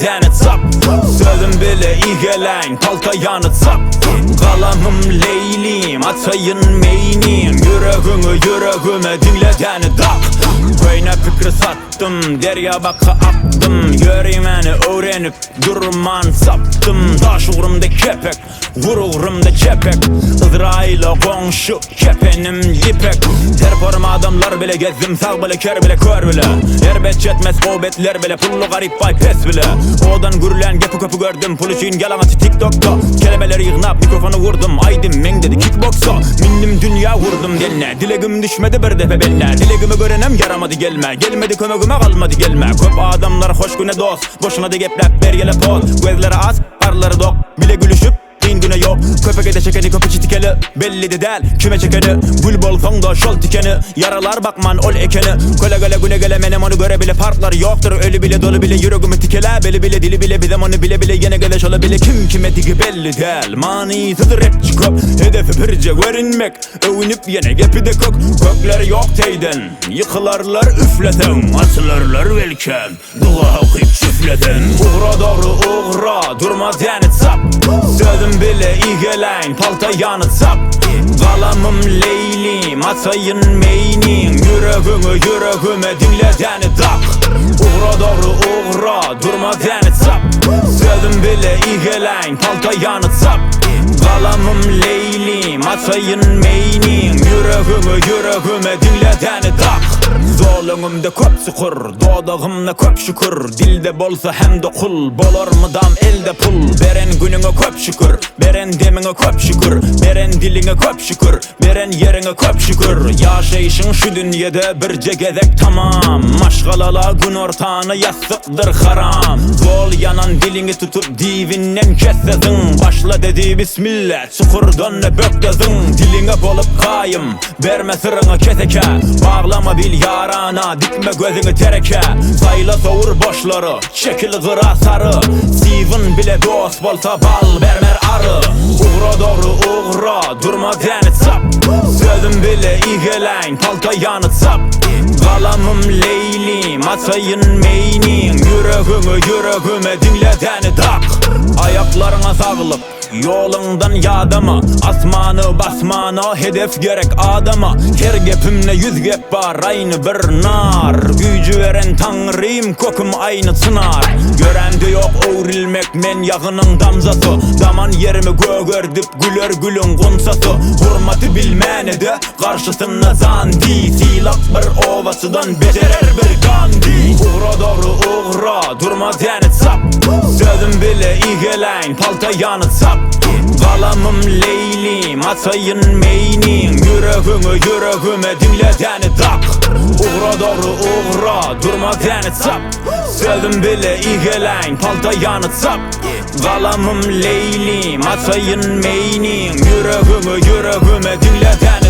däne çap. Sözüm bile igeläýin, palta ýany çap. Galamym Leýlim, açaýyn meýnim. Ýüregiňi ýüregime diňle däne dak. Köýne pikri satdym, derýa baka akdym. Ýörimäni öwrenip, durman sapdym. Daş ugrumda kepek. Gurugrumda çepek Yzraýyla goňşy kepenim ýüpek Her forum adamlar bile gezdim sag bile ker bile kör bile Erbet çetmez gowy betler bile pully garyp baý pes bile Owadan gürlän gepi köpi gördüm pul üçin ýalaňaç tiktokda Kelemeleri ýygnap mikrofony vurdum aýdym meňzedi kikboksa Mindim dünýä vurdum deline dilegim düşmedi bir depe beline Dilegimi görenem ýaramady gelme gelmedi kömegime galmady gelme Köp adamlar hoş güne dost boşuna-da gepläp ber ýele poz Gözleri aç Garlary dok, bile gülüşip, kyn güne ýok Köpege-de çekeni köpüçi tikeli Belli-de däl, kime çekeni Gül bolsaň-da şol tikeni Ýaralar bakman ol ekeni Köle gele güne gele menem ony göre bile Parklary ýokdur öli bile doly bile Ýüregimi tikelä beli bile dili bile Bizem ony bile bile ýene gele şola bile Kim kime digi belli däl Manysyz repçi köp Hedefi birje görünmek Öwünip ýene gepi-de kök Kökleri ýok teýden Ýykylarlar üfleseň Açylarlar belkem Duga okyp çüfleden Ugra dogry ugra durma däni çap Sözüm bile igeläýin palta ýany çap Galamym Leýlim açaýyn meýniň Ýüregiňi ýüregime diňle däni dak Ugra dogry ugra durma däni çap Sözüm bile igeläýin palta ýany çap Galamym Leýlim açaýyn meýniň Ýüregiňi ýüregime diňle däni dak Zol öňümde köp çukur Dodagymda köp şükür, dilde bolsa hem-de kul Bolar mydam elde pul Beren günüňe köp şükür, beren demiňe köp şükür Beren diliňe köp şükür, beren ýeriňe köp şükür Ýaşaýşyň şu dünýede birje gezek tamam Maşgalala günortany ýassykdyr haram Zol ýanan diliňi tutup dibinden kesse zyň Başla dedi bismillä, çukurdan-da bökde zyň Diliňe bolup gaýym, Berme syryňy kesekä, Baglama bil ýarana, Dikme gözüňi terekä. Saýla sowur boşlary, Çekil gyra sary. Siwin bile dost bolsa bal bermer ary. Ugra dogry ugra, durma däni çap. Sözüm bile igeläýin, palta ýany çap. Galamym Leýlim, açaýyn meýniň. Ýüregiňi ýüregime diňle däni dak. Aýaklaryňa saglyk. Ýoluňdan ýadama, asmany basmana hedef gerek adama Her gepimde ýüz gep bar aýny bir nar Güýji beren Taňrym köküm aýny çynar Ýörämde ýok öwrülmek men ýagynyň damjasy Daman ýerimi gögerdip güler gülüň gunçasy Hurmaty bilmänede garşysynda Zandi Sylap bir obaçydan bejerer bir Gandi Ugra dogry ugra durma däni çap Sözüm bile igeläýin palta ýany çap Galamym Leýlim açaýyn meýniň Ýüregiňi ýüregime diňle däni dak Ugra dogry ugra durma däni çap Sözüm bile igeläýin palta ýany çap Galamym Leýlim açaýyn meýniň Ýüregiňi ýüregime diňle däni.